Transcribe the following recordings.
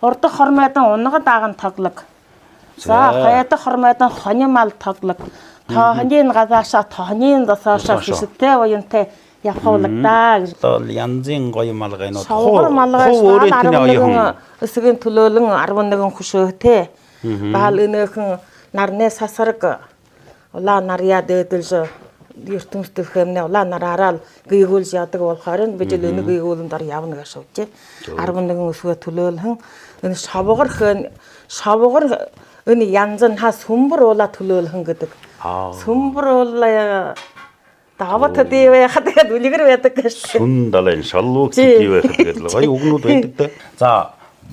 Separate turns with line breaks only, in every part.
Урдах хормойдон унага дааган тоглог. За хоёр дахь хормойдон хонин мал тоглог. Тооны газаашаа тооны засаашаа хүсэлтэй уянтай явхуулагдаа гэж.
Одоо янзын гоё малгайнууд.
Шавгар малгай
Хуу өөрөө тэний оюун.
11 өсгийн төлөөлөн 11 хөшөөтэй. Баал өнөөхөн нарны сасарг улаан нарья дээдэлж ертөнцийн хэмнэ улаан нараараа л гийгүүлж яадаг болохоор нь бид л өнөг гийгүүлэн дор явна гэж шувжээ. 11 өсгөө төлөөлөн энэ шавгар хэн шавгар энэ янз нь ха сүмбэр уулаа төлөөлөн гэдэг. Сүмбэр уулаа дават төдий байхад тэгээд үлгэр байдаг гэж.
Сүн далайн шаллууг төдий байхад гэдэг гоё үгнүүд байдаг да. За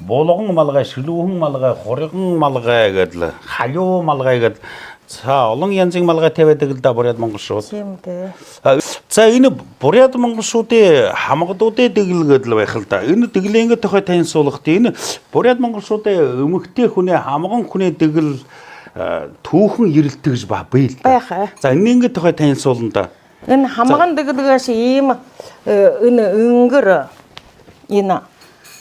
булган малгай, шилүүхэн малгай, хурган малгай гэдэл, халиу малгай гэдэл. За олон янзын малгайтай байдаг л да Бурят монголчууд.
Тийм дээ.
За энэ Бурят монголчуудын хамгадуудын дэглэл гэдэл байх л да. Энэ дэглэнгээ тохой танилцуулахт энэ Бурят монголчуудын эмэгтэй хүний хамган хүний дэглэл түүхэн эрэлтэж гэж ба бий л да.
Байх.
За энэ ингээ тохой танилцуулна да.
Энэ хамган дэглэгээс ийм энэ өнгөр энэ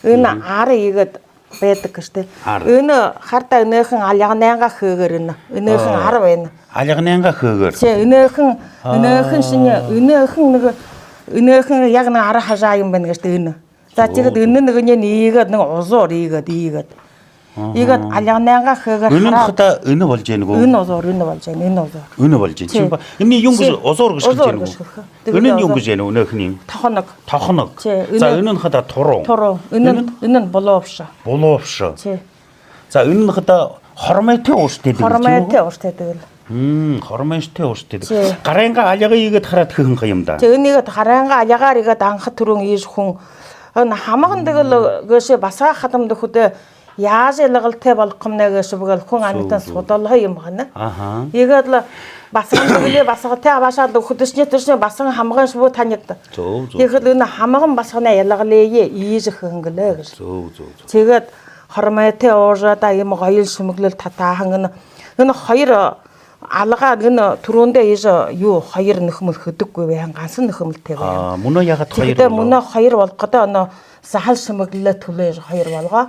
энэ ар игэд байдаг гэж тэ.
Ар.
Энэ харда өнөөхөн алягнайга хөөгөр энэ өнөөхөн ар байна.
Алягнанга хөөгөр.
Тэ өнөөхөн өнөөхөн шинэ өнөөхөн нэг өнөөхөн яг нэг ар хажаа юм байна гэж тэ энэ. За тэгэд энэ нэг нь ийгээд нэг узуур ийгээд ийгээд. Ийгээд алягнайга хөөгөр
Энэ нь
хараа
хата энэ болж яаг үү?
энэ узуур энэ болж байна энэ узуур.
Энэ болж байна. Чинь ба энэ юм гэж узуур гэж хэлж
Узуур
яаг
гэж
үү?
хэлэх.
Энэ нь юм гэж яаг өнөөхний
Тохоног.
тохног.
Тий,
За
энэ-
энэ нь хата туруу.
Туруу. Энэ нь энэ нь булуувш.
Булуувш.
Тий.
За энэ нь хата хормойтой ууштай гэдэг юм уу?
Хормойтой ууртай тэгэл.
Хормойтой ууштай.
Тий.
Гараанга аляга ийгээд хараад хөхөн юм да.
Тэг энийгэд хараанга алягаар игээд анхад түрүүн ийш хүн энэ хамган тэгэл гээшээ басгаа хадамд хөдөө яаж ялгалтай болох юм нэ гэш бгэл хүн анитан судалгаа юм байна.
Аха.
Игээд л басган тэглээ басгатай аваашаад хөдөшний төршний басган хамган швүү танигд.
Зөв зөв.
Тэгэхэд энэ хамган басгана ялгалээ ийш хөнгөлөө гэж.
Зөв зөв зөв.
Тэгээд хормойтой уурада юм гоёл шимэглэл татаахан энэ энэ хоёр алгаа энэ түрүүндээ ийш юу хоёр нөхмөл хөдөггүй байхан ганц нөхмөлтэй байхан.
Аа мөнөө ягаад хоёр
Тэгээд
болов?
мөнөө хоёр болох гэдэг өнөө сахал шимэглэлээ төлөө хоёр болгоо.